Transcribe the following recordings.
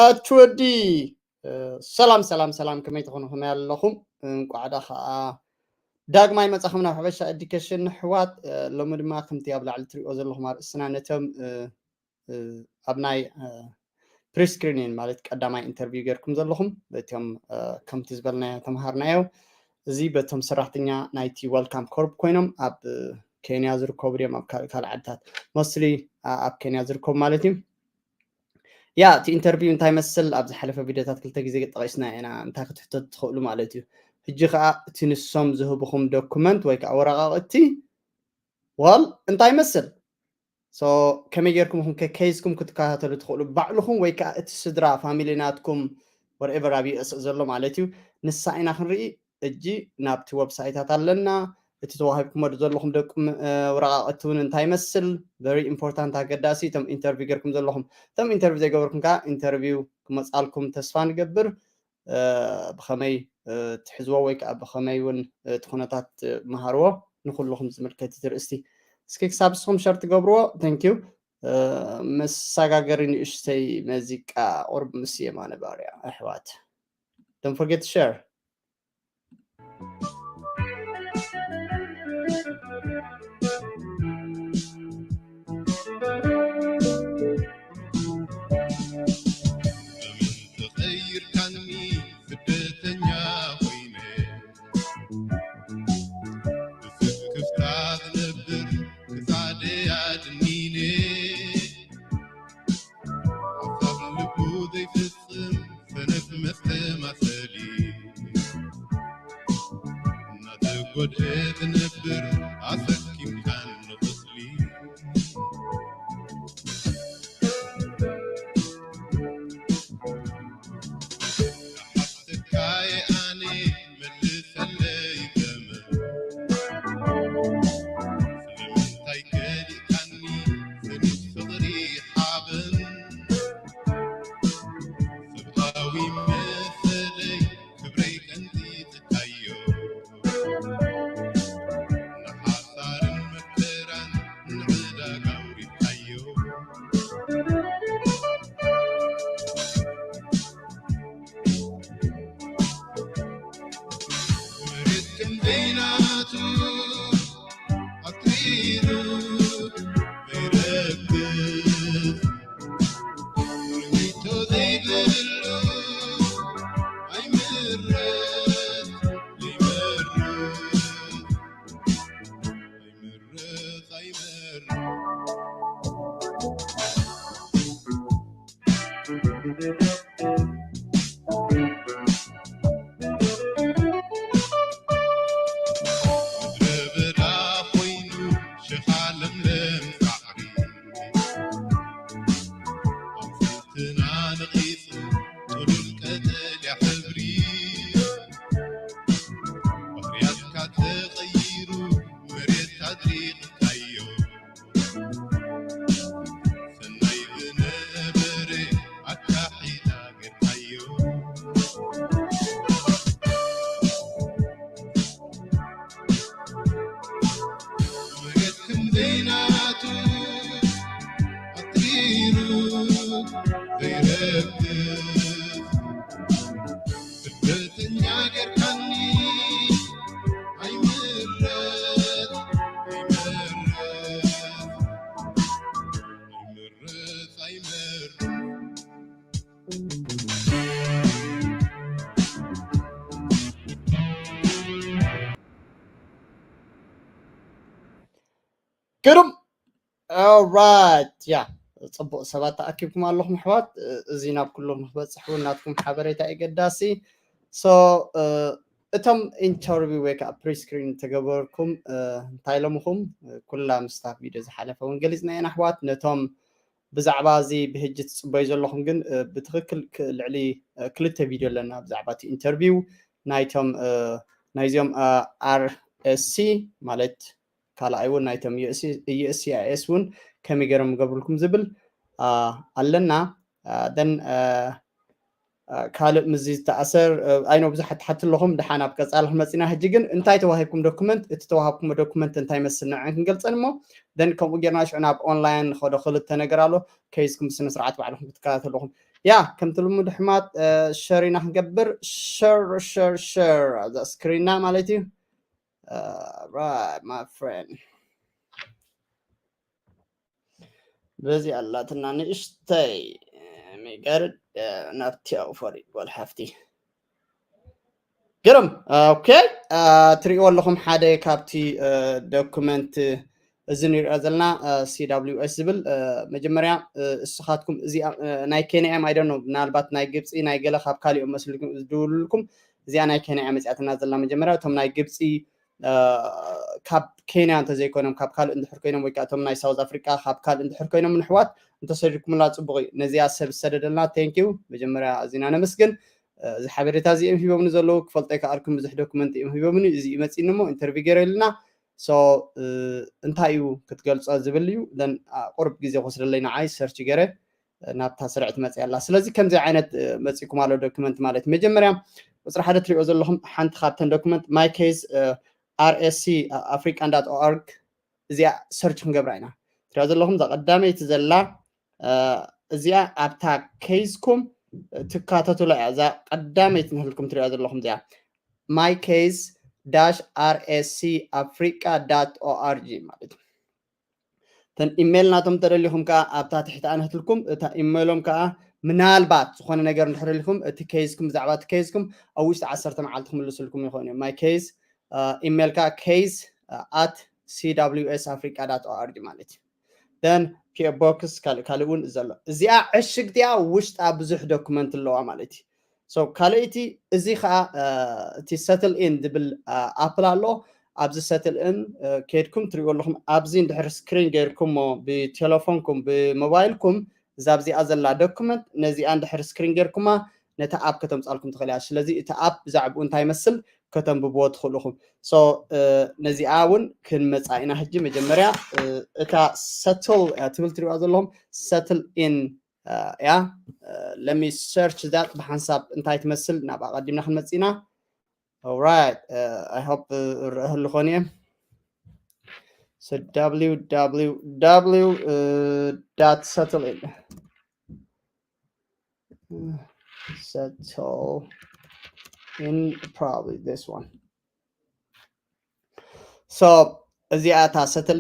ኣትወዲ ሰላም ሰላም ሰላም፣ ከመይ ትኾኑ? ከመይ ኣለኹም? እንቋዕ ዳ ከዓ ዳግማይ መጻኹም ናብ ሓበሻ ኤዱኬሽን ኣሕዋት። ሎሚ ድማ ከምቲ ኣብ ላዕሊ ትሪኦ ዘለኹም ኣርእስትና ነቶም ኣብ ናይ ፕሪስክሪኒን ማለት ቀዳማይ ኢንተርቪው ጌርኩም ዘለኹም እቶም ከምቲ ዝበልናዮ ተምሃርናዮ፣ እዚ በቶም ሰራሕተኛ ናይቲ ወልካም ኮርፕ ኮይኖም ኣብ ኬንያ ዝርከቡ ድዮም ኣብ ካልእ ዓድታት? ሞስትሊ ኣብ ኬንያ ዝርከቡ ማለት እዩ። ያ እቲ ኢንተርቪው እንታይ መስል ኣብ ዝሓለፈ ቪድዮታት ክልተ ግዜ ጠቂስና ኢና እንታይ ክትሕተቱ ትኽእሉ ማለት እዩ። ሕጂ ከዓ እቲ ንሶም ዝህብኹም ዶኩመንት ወይ ከዓ ወረቃቅቲ ዋል እንታይ መስል? ሶ ከመይ ጌርኩም ኢኹም ከ ኬዝኩም ክትከታተሉ ትኽእሉ ባዕልኹም ወይ ከዓ እቲ ስድራ ፋሚሊ ናትኩም ወርኤቨር ኣብ ዩኤስ ዘሎ ማለት እዩ። ንሳ ኢና ክንርኢ። እጂ ናብቲ ወብሳይታት ኣለና። እቲ ተዋሂብኩሞ ዘለኹም ደቂ ወረቃቅቲ እውን እንታይ መስል? ቨሪ ኢምፖርታንት ኣገዳሲ። እቶም ኢንተርቪው ጌርኩም ዘለኹም እቶም ኢንተርቪው ዘይገበርኩም ከዓ ኢንተርቪው ክመፃልኩም ተስፋ ንገብር። ብኸመይ ትሕዝዎ ወይ ከዓ ብኸመይ እውን እቲ ኩነታት መሃርዎ ንኩልኹም ዝምልከት እቲ ርእስቲ። እስኪ ክሳብ ንስኹም ሸር ትገብርዎ። ተንኪዩ። መሰጋገሪ ንእሽተይ መዚቃ ቁርብ ምስ የማነ ባርያ ኣሕዋት። Don't forget to share. ግሩም። ኦራይት፣ ያ፣ ፅቡቅ ሰባት ተኣኪብኩም ኣለኹም ኣሕዋት። እዚ ናብ ኩሎም ንክበፅሕ እውን ናትኩም ሓበሬታ ኣገዳሲ። ሶ እቶም ኢንተርቪው ወይ ከዓ ፕሪስክሪን ተገበርኩም እንታይ ኢሎምኹም? ኩላ ምስታ ቪድዮ ዝሓለፈ እውን ገሊፅና ኢና ኣሕዋት። ነቶም ብዛዕባ እዚ ብህጂ ትፅበዩ ዘለኹም ግን ብትክክል ልዕሊ ክልተ ቪድዮ ኣለና ብዛዕባ እቲ ኢንተርቪው ናይቶም ናይዚኦም ኣር ኤስ ሲ ማለት ካልኣይ እውን ናይቶም ዩ ኤስ ሲ ኣይ ኤስ እውን ከመይ ገይሮም ይገብሩልኩም ዝብል ኣለና። ደን ካልእ ምዚ ዝተኣሰር ኣይኖ ብዙሓት ትሓት ኣለኹም። ድሓን ኣብ ቀፃሊ ክመፅና። ሕጂ ግን እንታይ ተዋሂብኩም ዶኩመንት፣ እቲ ተዋሃብኩም ዶኩመንት እንታይ መስል ንዕን ክንገልፀን እሞ ደን ከምኡ ጌርና ሽዑ ናብ ኦንላይን ንኸዶ ክልተ ነገር ኣሎ። ከይዝኩም ብስነ ስርዓት ባዕልኹም ክትከታተልኹም። ያ ከምቲ ልሙድ ኣሕዋት ሸር ኢና ክንገብር። ሸር ሸር ሸር ኣብዛ ስክሪንና ማለት እዩ። Right, my friend። በዚ ኣላትና ንእሽተይ ሚገርድ ናብቲ ኣውፈሪ ጓል ሓፍቲ ግርም። ኦኬ፣ ትሪእዎ ኣለኹም ሓደ ካብቲ ዶኩመንት እዚ ንሪኦ ዘለና CWS ዝብል። መጀመርያ እስኻትኩም እዚ ናይ ኬንያ እዮም ኣይደኖ፣ ምናልባት ናይ ግብፂ ናይ ገለ ካብ ካሊኦም መስልኩም ዝድውሉልኩም። እዚኣ ናይ ኬንያ መፅኣትና ዘላ። መጀመርያ እቶም ናይ ግብፂ ካብ ኬንያ እንተዘይኮይኖም ካብ ካልእ እንድሕር ኮይኖም ወይ ከዓ እቶም ናይ ሳውዝ ኣፍሪቃ ካብ ካልእ እንድሕር ኮይኖም ንሕዋት እንተሰዲድኩምላ ፅቡቅ እዩ። ነዚኣ ሰብ ዝሰደደልና thank you መጀመርያ ኣዚና ነመስግን። እዚ ሓበሬታ እዚኦም ሂቦምኒ ዘለዉ ክፈልጦ ይከኣልኩም ብዙሕ ዶክመንት እዮም ሂቦምኒ። እዚ እዩ መፂኒ እሞ ኢንተርቪው ገይረ ኢልና። So እንታይ እዩ ክትገልፆ ዝብል እዩ። ቁርብ ግዜ ክወስደለይ ንዓይ ሰርች ገይረ ናብታ ስርዕ ትመፅእ ኣላ። ስለዚ ከምዚ ዓይነት መፂኩም ኣሎ ዶክመንት ማለት መጀመርያ ቁፅሪ ሓደ ትሪኦ ዘለኹም ሓንቲ ካብተን ዶክመንት my case RSC african dot org እዚኣ ሰርች ክንገብራ ኢና። ትሪኦ ዘለኹም እዛ ቀዳመይቲ ዘላ እዚኣ ኣብታ ኬዝኩም ትካተቱላ እያ። እዛ ቀዳመይቲ ንህልኩም ትሪኦ ዘለኹም እዚኣ my case dash rsc africa dot org ማለት እዩ። እተን ኢሜይል ናቶም ተደሊኹም ከዓ ኣብታ ትሕቲ ኣነህትልኩም እታ ኢሜይሎም ከዓ ምናልባት ዝኾነ ነገር እንድሕር ኢልኩም እቲ ኬዝኩም ብዛዕባ እቲ ኬዝኩም ኣብ ውሽጢ ዓሰርተ መዓልቲ ክምልስልኩም ይኾኑ እዮም። My case ኢሜይል ከዓ case at cws africa dot org ማለት እዩ። Then ፒኦ ቦክስ ካልእ ካልእ እውን ዘሎ እዚኣ ዕሽግቲያ ውሽጣ ብዙሕ ዶክመንት ኣለዋ ማለት እዩ። So ካልኣይቲ እዚ ከዓ እቲ ሰትል ኢን ዝብል ኣፕል ኣሎ። ኣብዚ ሰትል ኢን ከድኩም ትሪእዎ ኣለኹም። ኣብዚ እንድሕር ስክሪን ገይርኩሞ ብቴሌፎንኩም ብሞባይልኩም እዛ ኣብዚኣ ዘላ ዶክመንት ነዚኣ እንድሕር ስክሪን ገይርኩማ ነታ ኣፕ ከተምፃልኩም ትኽእል እያ። ስለዚ እቲ ኣፕ ብዛዕባኡ እንታይ ይመስል ከተንብብዎ ትኽእሉ ኢኹም። So ነዚኣ እውን ክንመፃ ኢና ሕጂ። መጀመርያ እታ ሰትል ትብል ትሪእዋ ዘለኹም ሰትል ኢን እያ። Let me search that ብሓንሳብ እንታይ ትመስል ናብ ኣቐዲምና ክንመፅእ ኢና። Alright, I hope እረአ ህሉ ኾን እየ። So www dot settle in settle in probably this one. So እዚኣ እታ ሰትል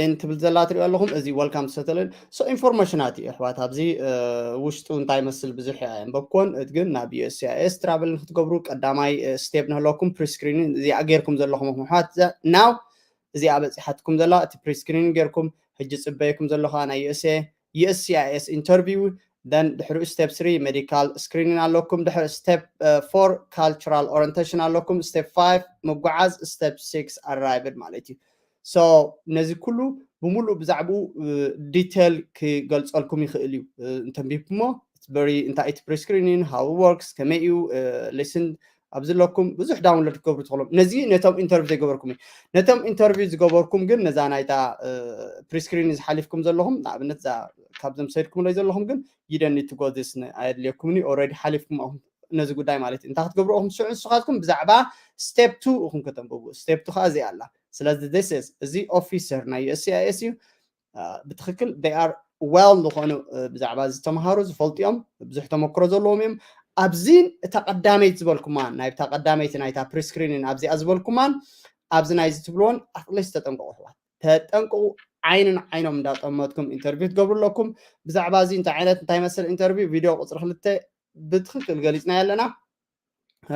ኢን ትብል ዘላ ትሪኦ ኣለኹም። እዚ ወልካም ሰትል ኢን። So ኢንፎርሜሽናት እዩ ኣሕዋት። ኣብዚ ውሽጡ እንታይ መስል ብዙሕ ኣንበብኮን ግን ናብ ዩኤስሲኣይኤስ ትራቨል ንክትገብሩ ቀዳማይ ስቴፕ ንህለኩም ፕሪስክሪኒን እዚኣ ገይርኩም ዘለኹም ኣሕዋት ናው እዚኣ በፂሓትኩም ዘላ እቲ ፕሪስክሪኒን ገይርኩም ሕጂ ፅበየኩም ዘለኹ ናይ ዩኤስኤ ዩኤስሲኣይኤስ ኢንተርቪው then ድሕሪኡ step three medical screening ኣለኩም። ድሕሪ step four cultural orientation ኣለኩም። Step five ምጉዓዝ፣ step six arrived ማለት እዩ። So ነዚ ኩሉ ብምሉእ ብዛዕባኡ ዲቴል ክገልፀልኩም ይኽእል እዩ። እንተንቢብኩሞ very እንታይ እቲ ፕሪስክሪኒን how works ከመይ እዩ ሌስን ኣብዚ ኣለኩም ብዙሕ ዳውንሎድ ክገብሩ ትኽእሎም። ነዚ ነቶም ኢንተርቪው ዘይገበርኩም እዩ። ነቶም ኢንተርቪው ዝገበርኩም ግን ነዛ ናይታ ፕሪስክሪን ዝሓሊፍኩም ዘለኹም ንኣብነት እዛ ካብዞም ሰድኩም ላይ ዘለኹም ግን you don't need to go this ኣየድልየኩምን እዩ። Already ሓሊፍኩም ነዚ ጉዳይ ማለት እዩ። እንታይ ክትገብሩ ኢኹም ትስዑ ንስኻትኩም ብዛዕባ step two ኢኹም ከተንብቡ። Step two ከዓ እዚኣ ኣላ። ስለዚ this is እዚ ኦፊሰር ናይ ዩኤስሲኣይኤስ እዩ። ብትክክል they are well ዝኾኑ ብዛዕባ ዝተምሃሩ ዝፈልጡ እዮም። ብዙሕ ተመክሮ ዘለዎም እዮም። ኣብዚን እታ ቀዳመይቲ ዝበልኩማ ናይታ ቀዳመይቲ ናይታ ፕሪስክሪንን ኣብዚኣ ዝበልኩማን ኣብዚ ናይዚ ትብልዎን ኣትሊስት ተጠንቀቑ ኣሕዋት፣ ተጠንቀቑ። ዓይንን ዓይኖም እንዳጠመትኩም ኢንተርቪው ትገብሩ ኣለኩም። ብዛዕባ እዚ እንታይ ዓይነት እንታይ መስል ኢንተርቪው ቪድዮ ቁፅሪ ክልተ ብትክክል ገሊፅና ኣለና።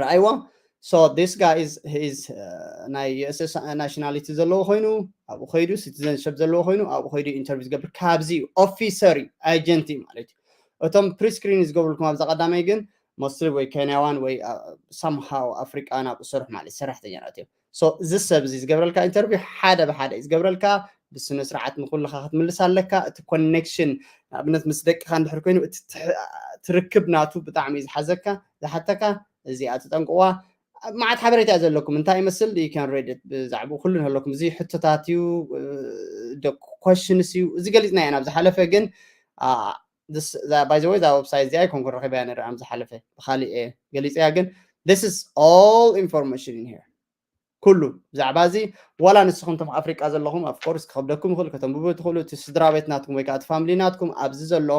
ረኣይዎ። So this guy is is ናይ ዩኤስኤስ ናሽናሊቲ ዘለዎ ኮይኑ ኣብኡ ከይዱ ሲቲዘንሽፕ ዘለዎ ኮይኑ ኣብኡ ከይዱ ኢንተርቪው ዝገብር ካብዚ እዩ ኦፊሰር እዩ ኣጀንት እዩ ማለት እዩ። እቶም ፕሪስክሪን ዝገብሩልኩም ኣብዛ ቀዳማይ ግን ሞስትሊ ወይ ኬንያዋን ወይ somehow ኣፍሪቃን ኣብኡ ዝሰርሑ ማለት ሰራሕተኛታት እዮም። So እዚ ሰብ እዚ ዝገብረልካ ኢንተርቪው ሓደ ብሓደ እዩ ዝገብረልካ። ብስነ ስርዓት ንኩልኻ ክትምልስ ኣለካ። እቲ ኮኔክሽን ንኣብነት ምስ ደቅኻ እንድሕር ኮይኑ እቲ ትርክብ ናቱ ብጣዕሚ እዩ ዝሓዘካ ዝሓተካ። እዚኣ ትጠንቅዋ። መዓት ሓበሬታ እዩ ዘለኩም እንታይ ይመስል you can read it ብዛዕባኡ ኩሉ ንህለኩም። እዚ ሕቶታት እዩ questions እዩ እዚ ገሊፅና ኢና ኣብ ዝሓለፈ ግን by the way እዛ ዌብሳይት እዚኣ ኣይኮንኩ ረኺበያ ነረ ኣብ ዝሓለፈ ብካሊእ እየ ገሊፀያ ግን this is all information in here። ኩሉ ብዛዕባ እዚ ዋላ ንስኹም ቶም ኣፍሪቃ ዘለኹም ኣፍኮርስ ክኸብደኩም ይኽእል ከተንብቡ ትኽእሉ። እቲ ስድራ ቤት ናትኩም ወይ ከዓ እቲ ፋሚሊ ናትኩም ኣብዚ ዘሎ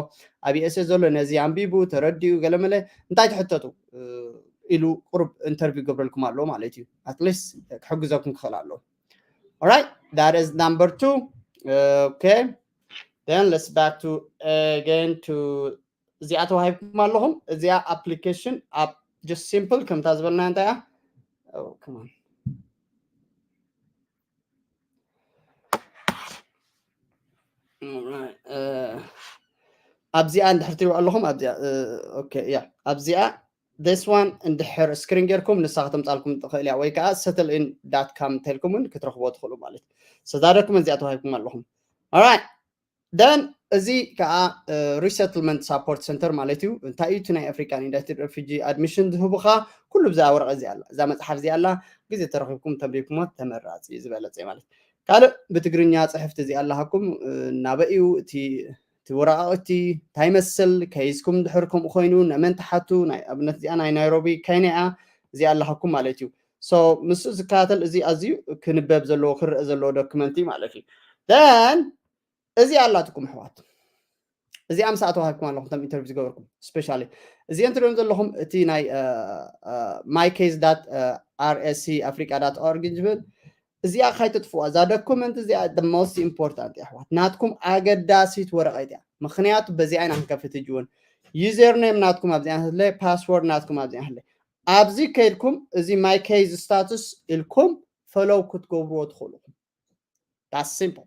ኣብ ዩኤስኤ ዘሎ ነዚ ኣንቢቡ ተረዲኡ ገለመለ እንታይ ትሕተቱ ኢሉ ቁሩብ ኢንተርቪው ገብረልኩም ኣሎ ማለት እዩ። ኣትሊስት ክሕግዘኩም ክኽእል ኣሎ። Alright, that is number two. Okay, then let's back to again to እዚኣ ተዋሂብኩም ኣለኹም። እዚኣ ኣፕሊኬሽን ኣብ just simple ከምታ ዝበልና እንታይ እያ? Oh, come on. ኣብዚኣ እንድሕር ትሪእዋ ኣለኹም ኣብዚኣ okay yeah ኣብዚኣ this one እንድሕር ስክሪን ጌርኩም ንሳ ከተምጻልኩም ትኽእል እያ ወይ ከዓ settle in dot com ተልኩም እውን ክትረኽቦ ትኽእሉ ማለት እዛ ዶክመንት እዚኣ ተዋሂብኩም ኣለኹም። Alright, then እዚ ከዓ resettlement support center ማለት እዩ። እንታይ እዩ እቲ ናይ ኣፍሪካን ኢንዳይትድ ሬፊጂ ኣድሚሽን ዝህቡኻ ኩሉ ብዛ ወረቐ እዚ ኣላ እዛ መፅሓፍ እዚ ኣላ። ግዜ ተረኺብኩም ተንቢብኩሞ ተመራፂ ዝበለፀ ማለት ካልእ ብትግርኛ ፅሕፍቲ እዚ ኣለሃኩም ናበይ እዩ እቲ እቲ ወረቃቅቲ እንታይ ይመስል ከይዝኩም ድሕር ከምኡ ኮይኑ ነመን ተሓቱ ናይ ኣብነት እዚኣ ናይ ናይሮቢ ከይነያ እዚኣ ኣለሃኩም ማለት እዩ። So ምስኡ ዝከታተል እዚ ኣዝዩ ክንበብ ዘለዎ ክረአ ዘለዎ ዶክመንት እዩ ማለት እዩ። Then እዚ ኣላትኩም ኣሕዋት እዚኣ ምሳኣ ተዋሂብኩም ኣለኹም ቶም ኢንተርቪው ዝገበርኩም ስፔሻሊ እዚአን ትሪኦም ዘለኹም እቲ ናይ my case dot R S C Africa dot org ዝብል እዚኣ ካይተጥፍዋ እዛ ዶኩመንት እዚኣ most important ኣሕዋት ናትኩም ኣገዳሲት ወረቐት እያ። ምክንያቱ በዚኣ ኢና ክንከፍት እጅውን user name ናትኩም ኣብዚኣ ህለ password ናትኩም ኣብዚኣ ህለ ኣብዚ ከይድኩም እዚ my case status ኢልኩም ፈለው ክትገብርዎ ትኽእሉ ኢኹም። That's simple።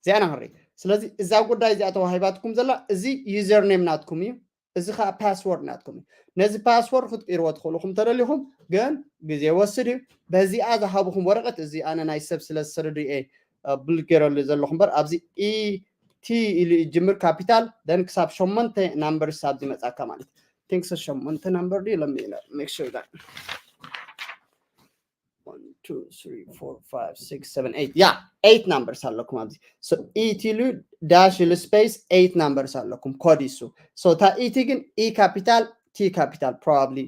እዚኣ ኢና ክንርኢ። ስለዚ እዛ ጉዳይ እዚኣ ተዋሂባትኩም ዘላ እዚ user name ናትኩም እዩ። እዚ ከዓ password ናትኩም እዩ። ነዚ password ክትቅይርዎ ትኽእሉ ኢኹም ተደሊኹም፣ ግን ግዜ ይወስድ እዩ። በዚኣ ዝሃብኹም ወረቀት እዚ ኣነ ናይ ሰብ ስለ ዝሰደዱ እየ ብል ገይረሉ ዘለኹ እምበር ኣብዚ E T ኢሉ ይጅምር ካፒታል then ክሳብ ሸሞንተ ናምበርስ ኣብዚ መፃካ ማለት ቲንክስ ሸሞንተ ናምበር ድዩ ለሚ make sure that one two three four five six seven eight yeah eight numbers ኣለኩም ኣብዚ so E T ኢሉ dash ኢሉ space eight numbers ኣለኩም ኮድ ይሱ so እታ E T ግን E capital T capital probably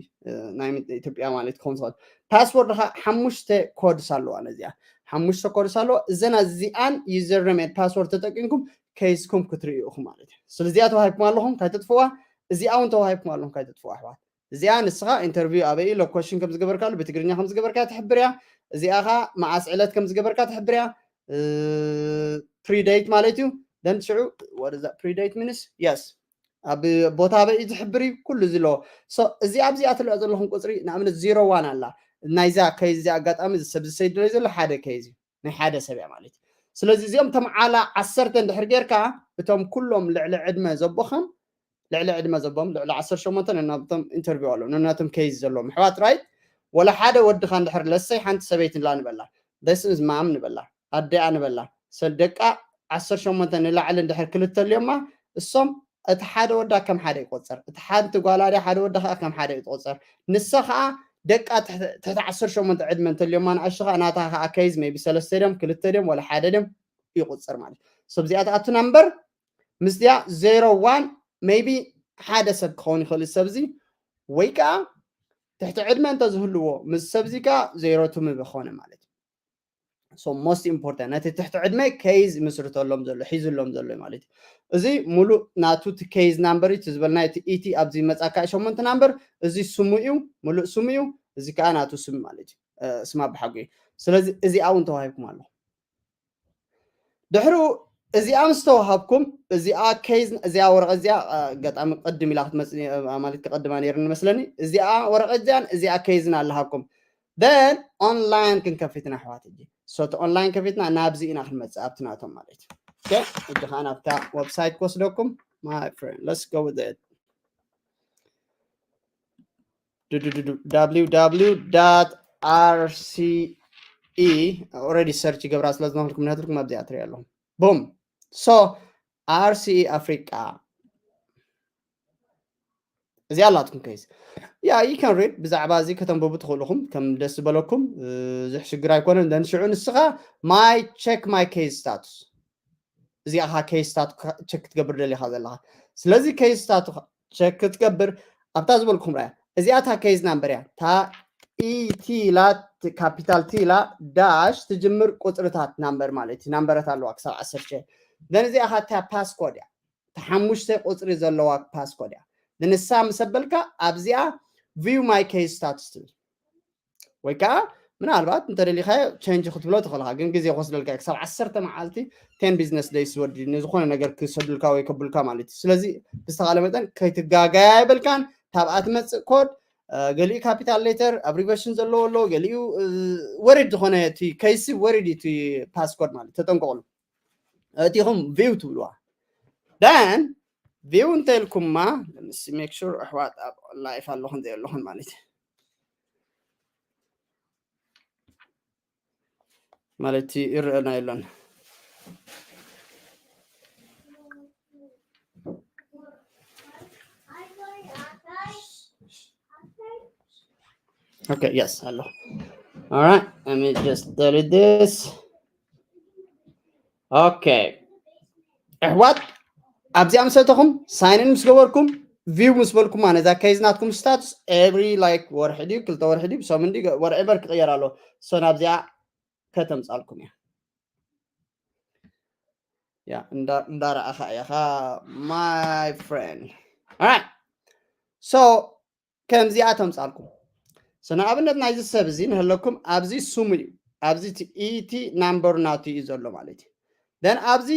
ናይ ኢትዮጵያ ማለት ክኸውን ዝኽእል password ኻ ሓሙሽተ ኮድስ ኣለዋ ነዚኣ ሓሙሽተ ኮድስ ኣለዋ እዘን እዚኣን user name password ተጠቂምኩም case ኩም ክትርእዩ ኢኹም ማለት እዩ ስለዚኣ ተዋሂብኩም ኣለኹም ካይተጥፍዋ እዚኣ እውን ተዋሂብኩም ኣለኹም ካይተጥፍዋ ኣሕዋት እዚኣ ንስኻ ኢንተርቪው ኣበይ location ከም ዝገበርካሉ ብትግርኛ ከም ዝገበርካ ትሕብር እያ እዚኣ ኻ መዓስ ዕለት ከም ዝገበርካ ትሕብር እያ pre date ማለት እዩ then ሽዑ what is that pre date means yes ኣብ ቦታ ኣበይ ዝሕብር እዩ ኩሉ እዚ ኣለዎ እዚኣ ኣብዚኣ ትልኦ ዘለኹም ቁፅሪ ንኣብነት zero one ኣላ ናይዛ ከይዚ ኣጋጣሚ ሰብ ዝሰይድለይ ዘሎ ሓደ ከይዚ ናይ ሓደ ሰብ እያ ማለት እዩ ስለዚ እዚኦም ተምዓላ ዓሰርተ እንድሕር ጌርካ እቶም ኩሎም ልዕሊ ዕድመ ዘቦኸም ልዕሊ ዕድመ ዘቦም ልዕሊ ዓሰርተ ሸሞንተ ነናቶም ኢንተርቪው ኣለዉ ነናቶም case ዘለዎም ኣሕዋት right ወላ ሓደ ወድኻ እንድሕር ለሰይ ሓንቲ ሰበይቲ ላ ንበላ this is mom ንበላ ኣደኣ ንበላ ሰደቃ ዓሰርተ ሸሞንተ ንላዕሊ እንድሕር ክልተ ኣልዮማ እሶም እቲ ሓደ ወዳ ከም ሓደ ይቆፀር እቲ ሓንቲ ጓላ ድያ ሓደ ወዳ ከዓ ከም ሓደ እዩ ትቆፀር ንሳ ከዓ ደቃ ትሕቲ ዓሰርተ ሸሞንተ ዕድመ እንተልዮማ ንኣሽቱ ከዓ ናታ ከዓ case maybe ሰለስተ ድዮም ክልተ ድዮም ወላ ሓደ ድዮም ይቁፅር ማለት ሰብ እዚኣ ትኣቱ ናምበር ምስዚኣ zero one maybe ሓደ ሰብ ክኸውን ይኽእል ሰብ እዚ ወይ ከዓ ትሕቲ ዕድመ እንተዝህልዎ ምስ ሰብ እዚ ከዓ zero two ምበ ክኾነ ማለት እዩ so most important ነቲ ትሕቲ ዕድመ case ምስርተሎም ዘሎ ሒዝሎም ዘሎ ማለት እዩ እዚ ሙሉእ ናቱ እቲ case number እዩ ዝበልና እቲ E T ኣብዚ መፃካ ሸሞንተ number እዚ ስሙ እዩ ሙሉእ ስሙ እዩ እዚ ከዓ ናቱ ስም ማለት እዩ ስማ ብሓጉ እዩ ስለዚ እዚኣ እውን ተዋሂብኩም ኣሎ ድሕሩ እዚኣ ምስ ተዋሃብኩም እዚኣ case እዚኣ ወረቐ እዚኣ ኣጋጣሚ ቅድም ኢላ ክትመፅእ ማለት ክቐድማ ነይሩ ንመስለኒ እዚኣ ወረቐ እዚኣን እዚኣ case ን ኣለሃኩም then online ክንከፊትና ኣሕዋት እጂ so እቲ online ከፊትና ናብዚ ኢና ክንመፅእ ኣብቲ ናቶም ማለት እዩ እጂ ከዓ ናብታ website ክወስደኩም my friend let's go with it www rce already search ይገብራ ስለ ዝነበርኩም ነትልኩም ኣብዚኣ ትሪኢ ኣለኹም boom so R C E Africa እዚኣ ኣላትኩም case yeah you can read ብዛዕባ እዚ ከተንብቡ ትኽእሉኹም ከም ደስ ዝበለኩም ዝሕ ሽግር ኣይኮነን then ሽዑ ንስኻ my check my case status እዚኣ ኻ case status check ክትገብር ደሊኻ ዘለኻ ስለዚ case status check ክትገብር ኣብታ ዝበልኩም ራያ እዚኣ እታ case number እያ እታ E T ላት capital T ኢላ dash ትጅምር ቁፅርታት ናምበር ማለት እዩ። ናምበራት ኣለዋ ክሳብ ዓሰርተ። Then እዚኣ ኸዓ እታ passcode እያ። እታ ሓሙሽተ ቁፅሪ ዘለዋ passcode እያ። ንሳ ምስ ኣበልካ ኣብዚኣ view my case status ትብል። ወይ ከዓ ምናልባት እንተደሊኻ change ክትብሎ ትኽእልኻ፣ ግን ግዜ ክወስደልካ እዩ። ክሳብ ዓሰርተ መዓልቲ፣ ten business days ወዲ ንዝኾነ ነገር ክሰዱልካ ወይ ከብሉልካ ማለት እዩ። ስለዚ ብዝተኻለ መጠን ከይትጋጋያ ይበልካን። ታብኣ ትመፅእ ኮድ፣ ገሊኡ capital letter abbreviation ዘለዎ ኣሎ፣ ገሊኡ ወሪድ ዝኾነ እቲ case ወሪድ እቲ passcode ማለት ተጠንቀቕሉ። እቲኹም view ትብልዋ። Then view እንተልኩማ፣ let me see, make sure ኣሕዋት ኣብ live ኣለኹን ዘየለኹን ማለት እዩ። ማለት ይረአና የለን። Okay, yes, ኣሎ። All right, let me just delete this. Okay. ኣሕዋት ኣብዚኣ ምስ ኣተኹም፣ sign in ምስ ገበርኩም፣ view ምስ በልኩማ፣ ነዛ case ናትኩም status every like ወርሒ ድዩ ክልተ ወርሒ ድዩ ብሰሙን ድዩ whatever ክቕየር ኣሎ። So ናብዚኣ ከተምጻልኩም እያ። ያ እንዳ እንዳረኣኻ እያኻ my friend. All right. So ከምዚኣ ተምጻልኩም። So ንኣብነት ናይዚ ሰብ እዚ ንህለኩም ኣብዚ ስሙ እዩ። ኣብዚ እቲ ኢቲ ናምበሩ ናቱ እዩ ዘሎ ማለት እዩ። Then ኣብዚ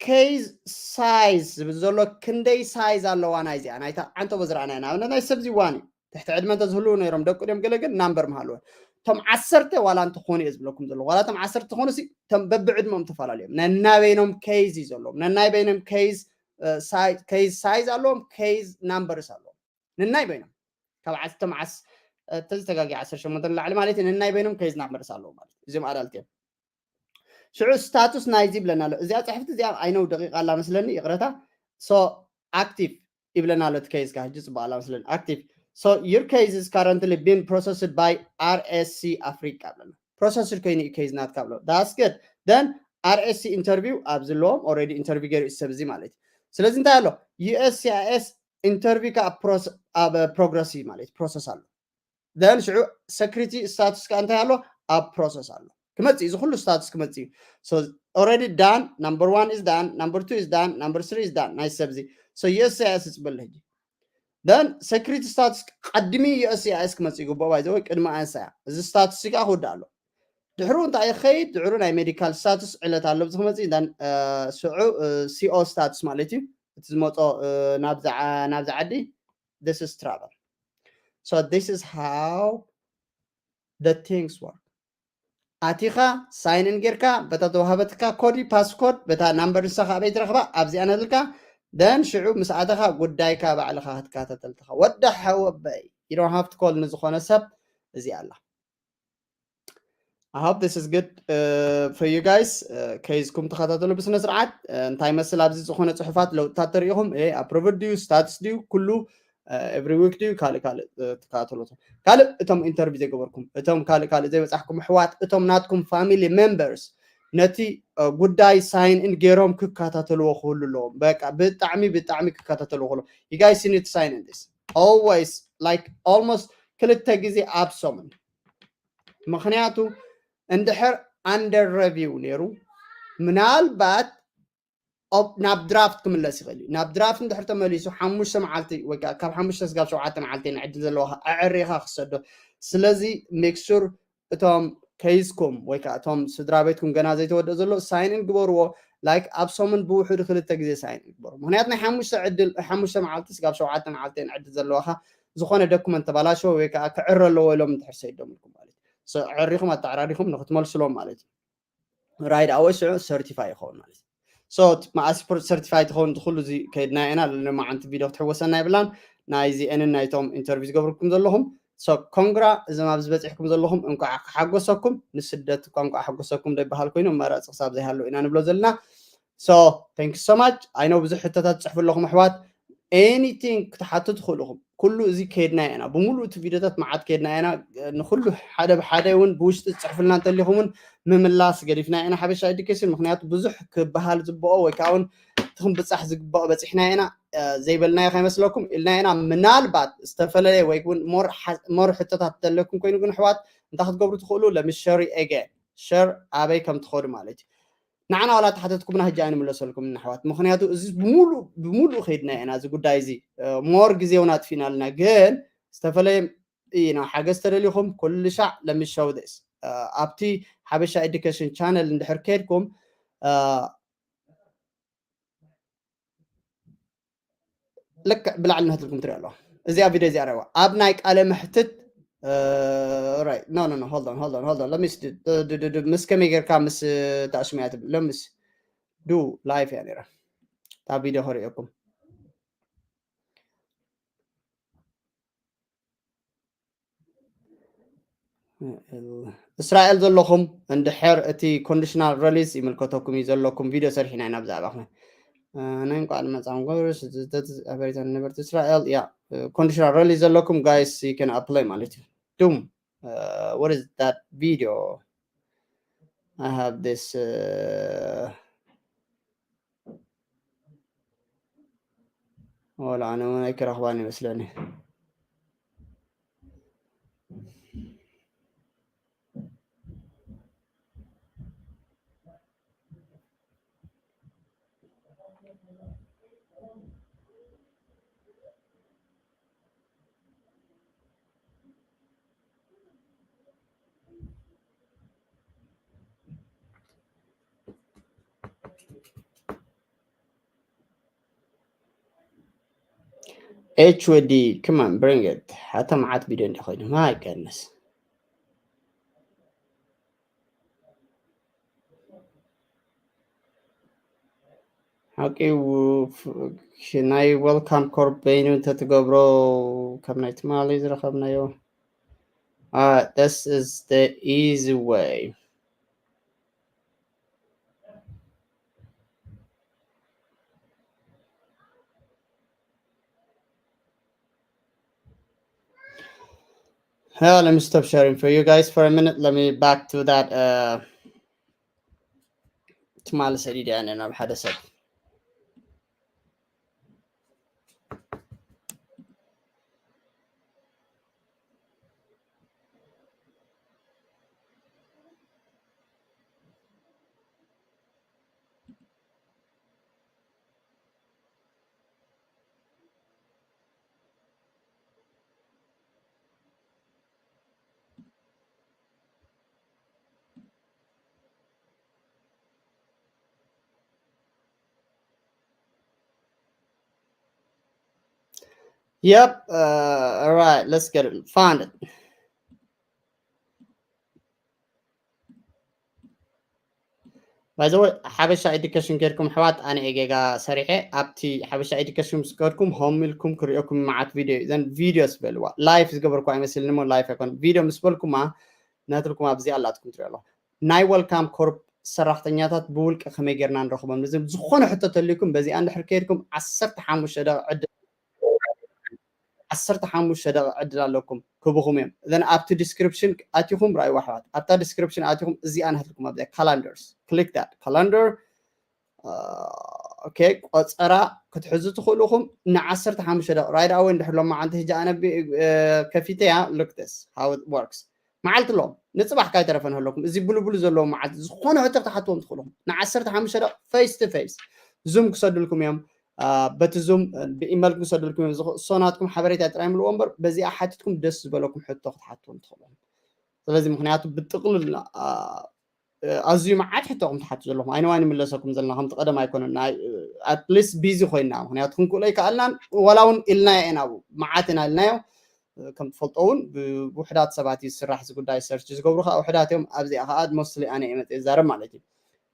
case size ዝብል ዘሎ ክንደይ size ኣለዋ ናይዚኣ፣ ናይታ ዓንተቦ ዝረኣናያ። ንኣብነት ናይ ሰብዚ ዋን እዩ። ትሕቲ ዕድመ እንተዝህልዉ ነይሮም ደቂ ድዮም ገለ ግን ናምበር ምሃልወ። እቶም ዓሰርተ ዋላ እንተኾኑ እየ ዝብለኩም ዘለኹ። ዋላ እቶም ዓሰርተ ተኾኑ ሲ እቶም በብዕድመኦም ተፈላለዩ እዮም። ነናይ በይኖም case እዩ ዘለዎም። ነናይ በይኖም case፣ እ፣ ሳይ-፣ case size ኣለዎም፣ case numbers ኣለዎም። ነናይ በይኖም። ካብ ዓስ-፣ እቶም ዓስ-፣ እ፣ ተዝተጋግየ ዓሰርተ ሸሞንተ ንላዕሊ ማለት እዩ። ነናይ በይኖም case numbers ኣለዎም ማለት እዩ። እዚኦም ኣዳልት እዮም። ሽዑ status ናይዚ ይብለና ኣሎ። እዚኣ ጽሕፍቲ እዚኣ I know ደቂቃ ኣላ መስለኒ፣ ይቕረታ። So active ይብለና ኣሎ እቲ case ካ፣ ሕጂ ጽቡቕ ኣላ መስለኒ። Active. So your case is currently being processed by R S C Africa ብለና። Processed ኮይኑ እዩ case ናትካ ብሎ። That's good. Then R S C interview ኣብዚ ኣለዎም፣ already interview ገይሩ እዩ ሰብ እዚ ማለት እዩ። ስለዚ እንታይ ኣሎ? U S C I S interview ካ ኣብ ፕሮስ-፣ ኣብ ፕሮግረስ እዩ ማለት እዩ፣ process ኣሎ። Then ሽዑ security status ካ እንታይ ኣሎ? ኣብ process ኣሎ። ክመጽእ እዩ፣ እዚ ኩሉ status ክመጽእ እዩ። So already done, number one is done, number two is done, number three is done። ናይ ሰብ እዚ። So U S C I S ይጽበል ሕጂ። Then security status ቀድሚ U S C I S ክመጽእ ይግብኦ፣ by the way፣ ቅድሚ ኣንሳ እያ። እዚ status ካ ክውዳእ ኣሎ። ድሕሩ እንታይ ይኸይድ? ድሕሩ ናይ ሜዲካል ስታቱስ ዕለት ኣሎ፣ ኣብዚ ክመጽእ። Then፣ እ፣ ሽዑ፣ እ፣ C O status ማለት እዩ። እቲ ዝመጾ፣ እ፣ ናብዛ ዓ-፣ ናብዛ ዓዲ፣ this is travel. So this is how the things work. ኣቲኻ ሳይን ኢን ጌርካ፣ በታ ተዋሃበትካ ኮዲ፣ ፓስኮድ፣ በታ ናምበር ንስኻ ኣበይ ትረኽባ፣ ኣብዚኣ ነትልካ፣ then ሽዑ ምስ ኣተኻ ጉዳይካ ባዕልኻ ክትከታተል ትኻ። ወዲ ሓወበይ፣ you don't have to call ንዝኾነ ሰብ፣ እዚኣ ኣላ። I hope this is good, uh, for you guys. Uh, case ኩም ተኸታተሉ ብስነ ስርዓት። Uh፣ እንታይ መስል ኣብዚ ዝኾነ ጽሑፋት ለውጥታት ተሪኢኹም? ኤ፣ ኣፕሩቭድ ድዩ፣ ስታትስ ድዩ፣ ኩሉ፣ uh፣ ኤቭሪ ዊክ ድዩ፣ ካልእ ካልእ፣ uh፣ ትከታተሉ። ካልእ እቶም ኢንተርቪው ዘይገበርኩም፣ እቶም ካልእ ካልእ ዘይበጻሕኩም ኣሕዋት፣ እቶም ናትኩም ፋሚሊ ሜምበርስ ነቲ፣ uh፣ ጉዳይ ሳይን ኢን ገይሮም ክከታተልዎ ክህሉ ኣለዎም። በቃ ብጣዕሚ ብጣዕሚ ክከታተልዎ ክህሉ። You guys need to sign in this. Always, like, almost ክልተ ግዜ ኣብ ሰሙን። ምኽንያቱ እንድሕር ኣንደር ረቪው ነይሩ፣ ምናልባት ኦብ-፣ ናብ ድራፍት ክምለስ ይኽእል እዩ። ናብ ድራፍት እንድሕር ተመሊሱ፣ ሓሙሽተ መዓልቲ ወይ ከዓ ካብ ሓሙሽተ ስጋብ ሸውዓተ መዓልቲ ንዕድል ዘለዋ ኣዕሪኻ ክሰዶ። ስለዚ ሜክ ሹር እቶም ከይዝኩም ወይ ከዓ እቶም ስድራ ቤትኩም ገና ዘይተወደእ ዘሎ ሳይን ኢን ግበርዎ። ላይክ ኣብ ሰሙን ብውሕዱ ክልተ ግዜ ሳይን ኢን ግበሩ። ምኽንያቱ ናይ ሓሙሽተ ዕድል፣ ሓሙሽተ መዓልቲ ስጋብ ሸውዓተ መዓልቲ ንዕድል ዘለዋኻ ዝኾነ ዶኩመንት ተባላሸወ ወይ ከዓ ክዕረ ኣለዎ ኢሎም እንድሕር ሰይዶምልኩም ማለት እዩ። ሶ፣ ዕሪኹም ኣተዓራሪኹም ንክትመልስሎም ማለት እዩ። ራይድ ኣወይ ሽዑ ሰርቲፋይ ይኸውን ማለት እዩ። ሶ፣ መኣስ ሰርቲፋይ ትኸውን? እቲ ኩሉ እዚ ከይድና ኢና፣ ለማዓንቲ ቪድዮ ክትሕወሰና ይብላን። ናይዚ ኤንን ናይቶም ኢንተርቪው ዝገብርኩም ዘለኹም። ሶ፣ ኮንግራ፣ እዞም ኣብዚ በፂሕኩም ዘለኹም እንኳዕ ሓጎሰኩም። ንስደት እኳ እንኳዕ ሓጎሰኩም ደይበሃል ኮይኑ፣ ኣማራፂ ክሳብ ዘይሃለዉ ኢና ንብሎ ዘለና። ሶ፣ thank you so much። I know ብዙሕ ሕቶታት ትፅሕፉ ኣለኹም ኣሕዋት። ኤኒቲንግ ክትሓቱ ትኽእሉ ኢኹም። ኩሉ እዚ ከይድና ኢና፣ ብምሉእ እቲ ቪድዮታት መዓት ከይድና ኢና። ንኹሉ ሓደ ብሓደ እውን ብውሽጢ ትፅሕፉልና እንተሊኹም እውን ምምላስ ገዲፍና ኢና ሓበሻ ኤዱኬሽን። ምኽንያቱ ብዙሕ ክበሃል ዝብኦ ወይ ከዓ እውን ክንብፃሕ ዝግባኦ በፂሕና ኢና ዘይበልናዮ ከይመስለኩም ኢልና ኢና። ምናልባት ዝተፈላለየ ወይ እውን ሞር ሕቶታት ዘለኩም ኮይኑ ግን ኣሕዋት እንታይ ክትገብሩ ትኽእሉ? ለምሸሪ ኤገን ሸር ኣበይ ከም ትኸዱ ማለት እዩ። ንዓና ዋላ ተሓተትኩምና ሕጂ ኣይንምለሰልኩም ኣሕዋት፣ ምክንያቱ እዚ ብምሉእ ከይድና ኢና እዚ ጉዳይ እዚ ሞር ግዜ እውን ኣጥፊእና ኣለና። ግን ዝተፈላለየ ኢና ሓገዝ ተደሊኹም ኩሉ ሻዕ ለምሸው ስ ኣብቲ ሓበሻ ኤዱኬሽን ቻነል እንድሕር ከድኩም ልክዕ ብላዕሊ ናትልኩም ትሪኦ ኣለዋ። እዚኣ ቪድዮ እዚኣ ረዋ ኣብ ናይ ቃለ መሕትት ኖ ኖ ኖ hold on hold on hold on let me ምስ ከመይ ጌርካ ምስ ታሽሙ እያ ትብል ለምስ ዱ ላይፍ እያ ነራ እታ ቪድዮ ከርእየኩም። እስራኤል ዘለኹም እንድሕር እቲ ኮንዲሽናል ረሊዝ ይምልከተኩም እዩ ዘለኩም ቪድዮ ሰሪሕና ኢና ብዛዕባ ናይ እንኳዕ ንመፃም ገብርስ ኣበሪታ ነበርቲ እስራኤል ያ ኮንዲሽናል ረሊዝ ዘለኩም ጋይስ ይከን ኣፕላይ ማለት እዩ። ዱም what is that video? I have this uh, ወላ ኣነ እውን ኣይክረኽባን ይመስለኒ። H O D, come on, bring it. ሓታ መዓት ቪድዮ እንደ ኮይኑ my goodness. ሓቂ ናይ ዌልካም ኮርፕ በይኑ እንተትገብሮ ካብ ናይ ትማሊ ዝረኸብናዮ this is the easy way. Yeah, let me stop sharing for you guys for a minute. Let me back to that uh ትማሊ ሰዲደ ያነ ናብ ሓደ ሰብ Yep. Uh, all right. Let's get it. Find it. By the way, ሓበሻ ኤዱኬሽን ጌርኩም ኣሕዋት ኣነ ጌጋ ሰሪሐ ኣብቲ ሓበሻ ኤዱኬሽን ምስ ከድኩም ሆም ኢልኩም ክርእየኩም መዓት ቪድዮ እዩ። ዘን ቪድዮ ስበልዋ ላይፍ ዝገበርኩ ኣይመስልኒ እሞ ላይፍ ኣይኮን ቪድዮ ምስ በልኩማ ናትልኩም ኣብዚ ኣላትኩም ትሪኦ ኣለኹም። ናይ ዌልካም ኮርፕ ሰራሕተኛታት ብውልቂ ከመይ ጌርና ንረኽቦም? ዝኮነ ሕቶ ተልዩኩም በዚኣ እንድሕር ከይድኩም ዓሰርተ ሓሙሽተ ደቂቕ ዕድል ዓሰርተ ሓሙሽተ ደቂቕ ዕድል ኣለኩም ክብኹም እዮም። ዘን ኣብቲ ዲስክሪፕሽን ኣቲኹም ራእይዋ ኣሕዋት ኣብታ ዲስክሪፕሽን ኣቲኹም እዚኣ ናትልኩም ኣብዚኣ ካላንደርስ ክሊክ ዳት ካላንደር ኦኬ ቆፀራ ክትሕዙ ትኽእሉ ኹም ንዓሰርተ ሓሙሽተ ደቂቕ ራይድ ኣወይ እንድሕር ሎማዓንቲ ሕጂ ኣነ ከፊተያ look this how it works መዓልቲ ኣለዎም ንፅባሕ ካይተረፈ ንህለኩም እዚ ብሉብሉ ዘለዎ መዓልቲ ዝኾነ ሕቶ ክትሓትዎም ትኽእሉ ኹም ንዓሰርተ ሓሙሽተ ደቂቕ face to face ዙም ክሰዱልኩም እዮም በቲ ዙም ብኢመል ክሰዱልኩም እዮም ዝኽእሶ ናትኩም ሓበሬታ ጥራይ ምልዎ እምበር በዚኣ ሓቲትኩም ደስ ዝበለኩም ሕቶ ክትሓትዎም ትኽእሉ ስለዚ ምክንያቱ ብጥቕልል ኣዝዩ መዓት ሕቶኹም ትሓቱ ዘለኹም ኣይነዋን ይምለሰኩም ዘለና ከምቲ ቀደም ኣይኮነን ኣትሊስት ቢዚ ኮይና ምክንያቱ ክንክእሎ ይከኣልናን ዋላ እውን ኢልናዮ ኢና መዓት ኢና ኢልናዮ ከም ትፈልጦ እውን ብውሕዳት ሰባት እዩ ዝስራሕ እዚ ጉዳይ ሰርች ዝገብሩ ከዓ ውሕዳት እዮም ኣብዚኣ ከዓ ሞስትሊ ኣነ እየ መፅእ ይዛረብ ማለት እዩ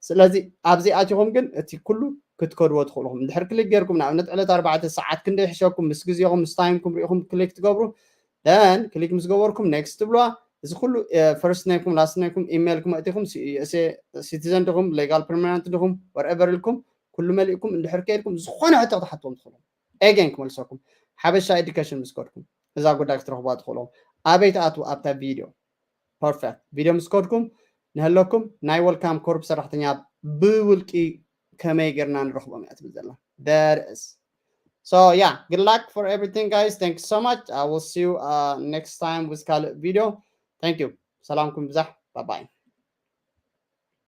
ስለዚ ኣብዚ ኣቲኹም ግን እቲ ኩሉ ክትከድዎ ትኽእሉ ኹም እንድሕር ክሊክ ጌርኩም ንኣብነት ዕለት ኣርባዕተ ሰዓት ክንደይ ይሕሸኩም ምስ ግዜኹም ምስ ታይምኩም ሪኢኹም ክሊክ ትገብሩ then ክሊክ ምስ ገበርኩም ኔክስት ትብልዋ እዚ ኩሉ ፈርስት ኔምኩም ላስት ኔምኩም ኢሜይልኩም ኣእቲኹም ሲቲዘን ድኹም ሌጋል ፐርማናንት ድኹም ወርኤቨር ኢልኩም ኩሉ መሊእኩም እንድሕር ከይድኩም ዝኾነ ሕቶ ክትሓትዎም ትኽእሉ ኤጌን ክመልሰኩም ሓበሻ ኤዱኬሽን ምስ ከድኩም እዛ ጉዳይ ክትረኽቧ ትኽእሉ ኣበይ ትኣትዉ ኣብታ ቪድዮ ፐርፌክት ቪድዮ ምስ ከድኩም ንህለኩም ናይ ወልካም ኮርፕ ሰራሕተኛ ብውልቂ ከመይ ጌርና ንረኽቦም እያ ትብል ዘላ። That is. So yeah, good luck for everything, guys. Thanks so much. I will see you uh, next time with ካልእ video. Thank you. ሰላምኩም ብዛሕ. Bye bye.